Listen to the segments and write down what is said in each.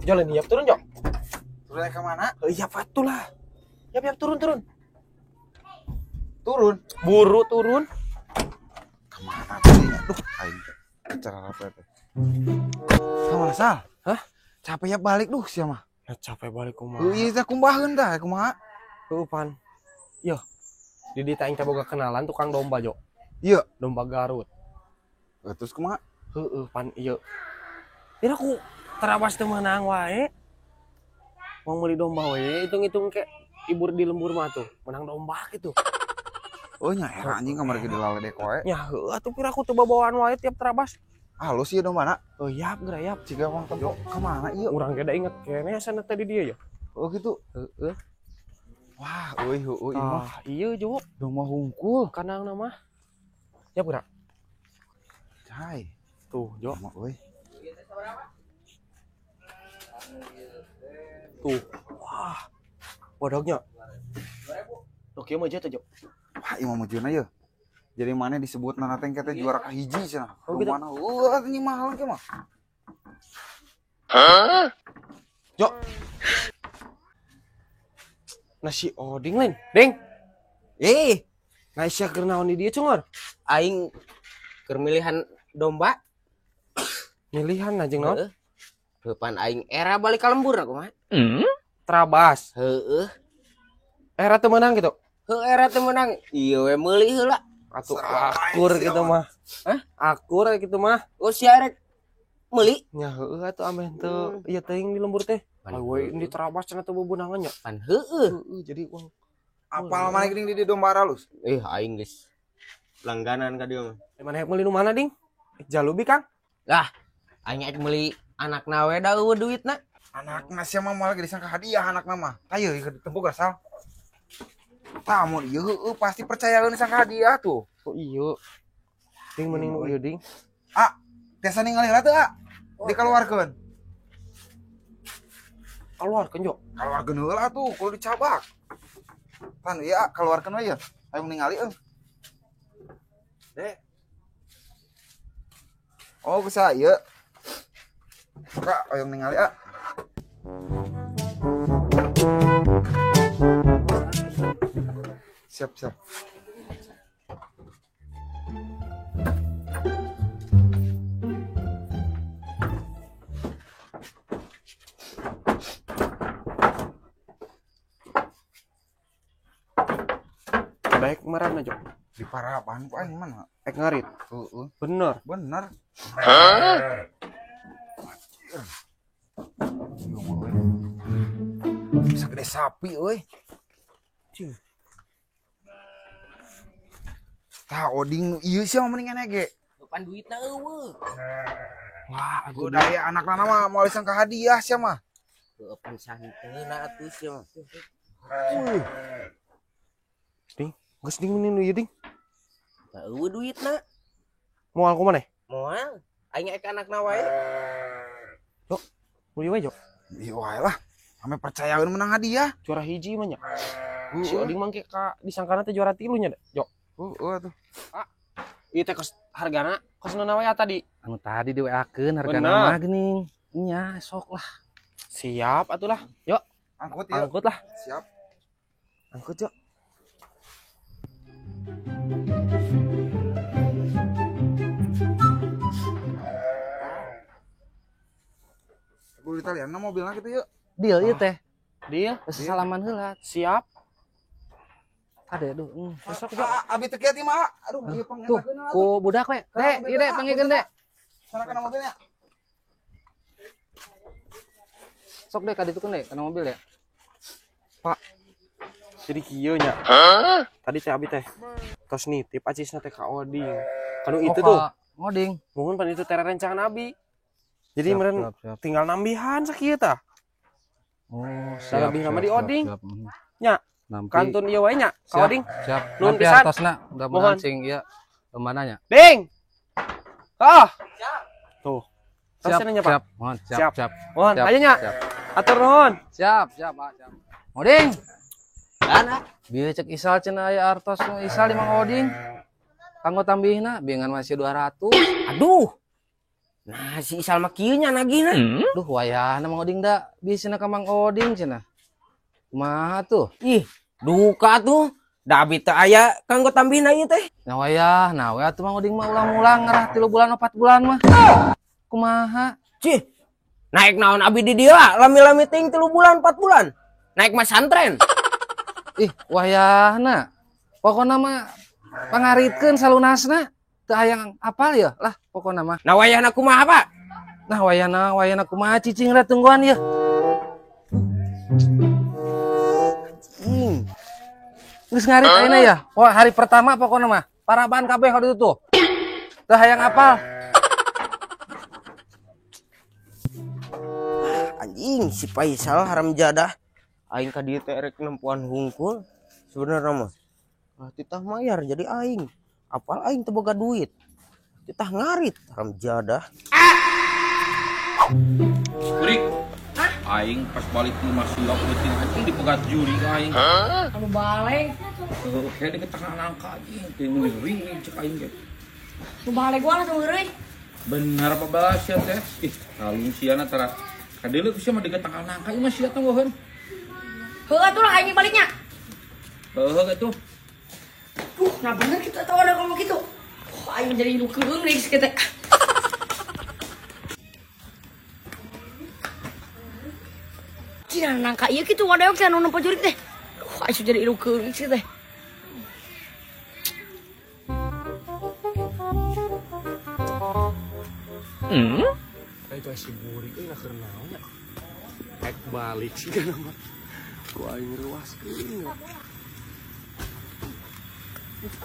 Jalan yap turun, Jo. Turun ke mana? Iya patuh lah. Yap yap turun turun. Turun. Buru turun. Kemana tadinya? Duh, aing cara apa teh? Kamana Sal? Hah? Capek ya balik duh sia mah. Nah, capek balik kumaha. Heuh ieu teh kumbaheun tah kumaha? Heuh pan. Yo. Di dieu teh aing teh boga kenalan tukang domba, Jo. Iya. Domba Garut. Terus kumaha? Heueuh pan ieu. Dira ku terabas teu meunang wae. Mau meuli domba we, hitung-hitung ke ibur di lembur mah tuh, menang domba gitu. Oh nya era anjing kamari ge dilaledek wae. Nya heueuh atuh pira ku teu babawaan wae tiap terabas. Halus ieu dombana. Oh yap geura yap. Ciga wong tempo ka mana ieu? Urang ge da inget keneh asana tadi dia ya. Oh gitu. Heeh. Wah, euy heueuh ieu mah. Ah, ieu Jo. Domba hungkul. Kandangna mah. Yap geura. Cai. Tuh, Jo. Mah euy. Tuh. Wah. Wadognya. Tuh kieu mah teh, Jo. Wah, ieu mah mujurna ye. Jadi mana disebut nana teh teh juara kahiji cenah. Oh, gitu. Mana? Wah, ini mahal ge mah. Hah? Jo. Nasi oding lain. Ding. Eh, nah sia keur naon di dieu cungor? Aing keur milihan domba. Milihan anjing naon? Heuh, pan aing era balik ka lembur kumaha? Terabas. Heueuh. Era teu meunang gitu. Heuh, era teu meunang. Ieu we meuli heula. Atuh akur gitu mah. Hah? Akur gitu mah. Oh sia rek meuli? Nya heueuh atuh ameh teu ieu teuing di lembur teh. Awe di terabas cenah teu bebenangan nya. Pan heueuh. Heueuh jadi uang. Apal mana geuning di domba aralus? Eh aing geus langganan ka dieu mah. Mana rek meuli nu mana ding? Jalubi Kang. Lah, aing rek meuli anakna we da eueuh duitna. Anakna sia mah moal ge disangka hadiah anakna mah. Ayo ieu ditempuk asal. Tah mun ieu heueuh pasti percayaeun disangka hadiah tuh. Oh iya. Ding mending nu ieu ding. Ah, biasa ningali heula teu, ah. Dikeluarkeun. Keluarkeun, Jo. Keluarkeun heula tuh, kudu dicabak. Pan ieu keluarkeun we ya. Ayo ningali euy. Dek. Oh, bisa ieu. Kak, ayo ningali ah. Siap, siap. Baik merana, Jo. Di parapan ku aing mana? Ek ngarit. Heeh. Bener. Bener. Hah? Bisa gede sapi euy. Tah oding nu ieu sia mah mendingan ge. Pan duitna eueuh. Wah, atuh daya anakna mah moal disangka hadiah sia mah. Heueuh pan santeuna atuh sia mah. Wih. Ding, geus ding mending nu ieu ding. Tah eueuh duitna. Moal kumaha? Moal. Aing ek anakna wae. Jo, nu ieu we, Jo. Ieu wae lah. Ame percayaeun menang hadiah. Juara hiji mah nya. Si oding mangke ka disangkana teh juara 3 nya, Jo. Heeh atuh. Ah, ieu teh kos hargana kos naon we tadi? Anu tadi di WA-keun hargana mah geuning. Nya sok lah. Siap atuh lah. Yo, angkut ya. Angkut lah. Siap. Angkut, Jo. Kudu ditalian mobilna kitu yeuh. Deal ieu teh. Deal. Salaman heula. Siap. Ade aduh. Besok Jo. Abi teu kieu mah. Aduh, ieu panggilkeun. Ku budak we. Dek, ieu dek panggilkeun dek. Sana kana mobilnya. Sok dek ka ditu keun dek kana mobil ya. Pak. Jadi kieu nya. Tadi teh abi teh tos nitip acisna teh ka Oding. Kanu itu tuh. Oding. Mohon pan itu teh rencangan abi. Jadi meureun tinggal nambihan sakieu tah. Oh, siap. Lebih nama di Oding. Nya. Kantun ieu wae nya, ka Oding. Siap. Nuhun pisan. Atasna mudah-mudahan sing ieu nya. Ding. Ah. Siap. Tuh. Siap, siap. Mohon, siap, siap. Mohon, ayo nya. Atur nuhun. Siap, siap, Pak, siap. Oding. Dana. Bieu cek Isal cenah aya artos nu Isal di Mang Oding. Kanggo tambihna bieu ngan masih 200. Aduh. Nah, si Isal mah kieu nya nagihna. Duh wayahna Mang Oding da bisina ka Mang Oding cenah. Kumaha tuh? Ih, duka tuh. Da abi teu aya kanggo tambihna ieu teh. Nah wayahna we atuh Mang Oding mah ulang-ulang ngarah 3 bulan 4 bulan mah. Kumaha? Cih. Naik naon abi di dieu lami-lami ting 3 bulan 4 bulan. Naik mah santren. Ih, wayahna. Pokona mah pangaritkeun salunasna. Teu hayang apal ya lah pokona mah. Nah wayahna kumaha, Pak? Nah wayahna kumaha cicing lah tungguan ya. Cing. Geus ngarit ayeuna ya. Wah, hari pertama pokona mah paraban kabeh kadu tuh. Teu hayang apal. Anjing si Faisal haram jadah. Aing ka dieu teh rek nempuan hungkul sebenarnya mah. Ah titah mayar jadi aing. Apal aing teu boga duit. Titah ngarit haram jadah. Burik. Aing pas balik ke rumah sia penting anjing dipegat juri ka aing. Anu balik. Heuh, kayak deket tangan nangka anjing teh ngeuring cek aing ge. Nu balik gua langsung ngeuring. Bener apa balas sia teh? Ih, kalung siana tara. Kadeuleu ku sia mah deket tangan nangka ieu mah sia teh woheun. Heuh atuh lah aing baliknya. Heuh atuh. Duh, nah bener kita tahu ada ngomong gitu. Oh, aing jadi nu keung deui geus teh. Cina nangka ieu kitu wadeok teh nu nempo jurik teh. Duh, aing jadi nu keung geus teh. Itu si burik euy keur naon nya. Ek balik sih kana mah. Ku aing reuaskeun. Terus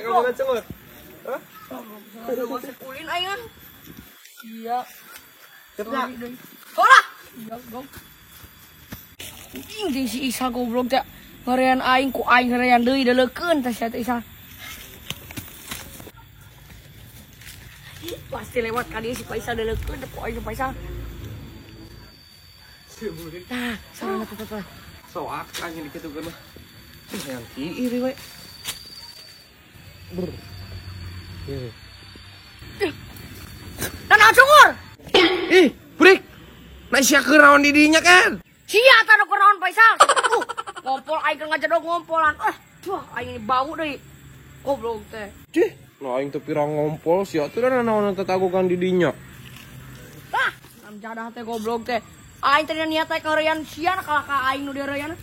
kamu kan cengut. Hah? Ulin aing ah. Iya. Cepnya. Hola. Iya, dong. Anjing si Isa goblok teh. Ngarean aing ku aing ngarean deui deleukeun teh sia teh Isa. Pasti lewat ka dieu si Faisal deleukeun teh ku aing si Faisal. Nah, sarana tuh tuh. Soak anjing dikitukeun mah. Yang kieu we. Brr. Nah, cungur. Ih, burik. Nah sia keur naon di dinya kan? Sia tah nu keur naon Faisal. Ngompol aing keur ngajedog ngompolan. Duh, aing ini bau deui. Goblok teh. Cih, nah aing teu pirang ngompol sia teh da naon tatagogan di dinya. Tah, am jadah teh goblok teh. Aing teh niat teh karean sia kalah ka aing nu direan.